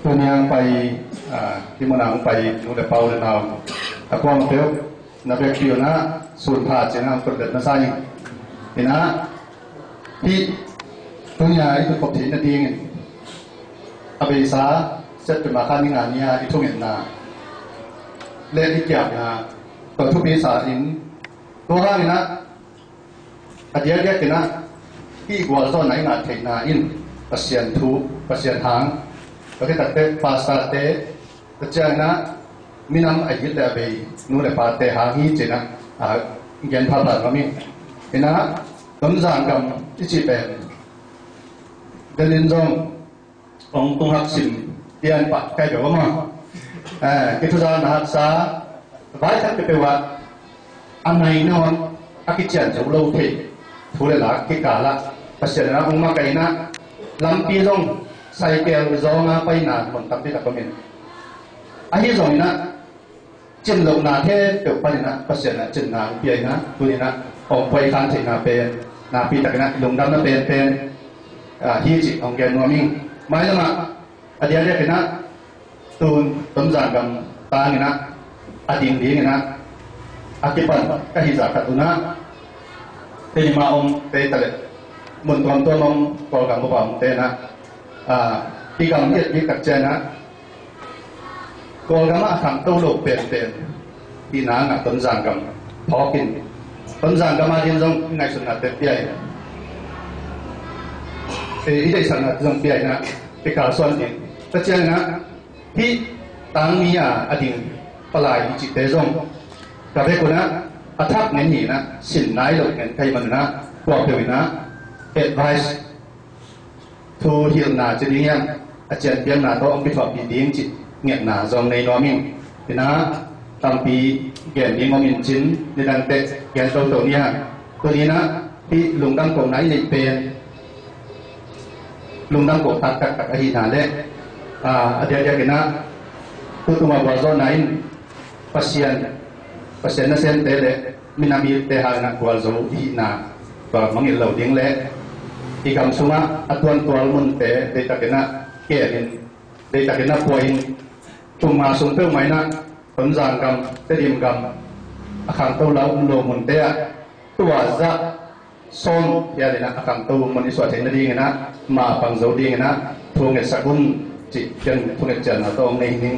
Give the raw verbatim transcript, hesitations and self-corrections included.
Tuni a hong pai, ah, hih mun a hong pai nu le pa, u le nau a kuamah peuh na vekpi un ah sun pha ci-in ah hong kut bet masa ing. Inah hih tuni a i tutkhop theih nadingin a beisa September kha ni nga ni-a i thungetna le i kiatna tawh thupi sa in, tua hangin ah a diakdiakin ah hih gualzawhna i ngah theihna in Pasian thu, Pasian hang, tua khit takteh pastorte, tua ciangin ah minam a it le a bei nu le pate hang hi ci-in ah, a, gen phapha nuam ing. Inah Tonzang gam i cih pen delin zong hong tung hak sim pian pah kai peuh a maw? Eh, kithuzakna haksa, vai khat peuhpeuh ah a nai nawn a kician zo lo thei thu le la kikal ah Pasian in ah hong makaih in ah lampi zong cycle zawnga paina mun tampi tak om in, ahi zongin ah cin lohna khempeuh panin ah Pasian in ah cinna hong pia in ah, tuni in ah hong puai khan theihna pen nakpi takin ah lungdamna penpen, ah, hi cih hong gen nuam ing. Mailam ah a diakdiakin ah tun Tonzang gam tangin ah a ding dingin ah a kipan ka hih zah khat un ah, tuni mah om tei ta leh mun tuamtuam om Kawlgam upa omte in ah, ah, i gam i et bik tak ciang ah Kawlgam ah a khangto lo penpen hihna ngah Tonzang gam phawkin, Tonzang gam ading zong i ngaihsutnate pia in, eh, i deihsaknate zong pia in ah, i kalsuan ding. Tua ciangin ah hih tangmi a a ding palai i cihte zong ka vek un ah a thak ngen hi in ah, sin nai lo ngen ka hih man un ah, kuapeuh in ah advice, thu hilhna ci ding hiam, a cianpiakna tawh hong kithuahpih ding cih ngetna zong nei nuam ing. Inah tampi gen ding om in cin, nidangte gen toto ni hang. Tuni in ah hih lungdam kohna i neih pen lungdam koh taktak ahihna le, ah, a diakdiakin ah tu tung a gualzawhna in Pasian, Pasian nasemte le minam itte hangin ah gualzo i hihna tua mangngilh lo ding le i gam sungah a tuantual munte deihtakin ah kem in, deihtakin ah pua in, thumnga sung peuhmah in ah Tonzang gam, Tedim gam, a khangto lo, lo munte ah tua zah sawm hial in ah a khangto mun i suah theih nadingin ah ma pang zo dingin ah thu ngetsak un cih ken thunget cianna tawh hong nei hi ning.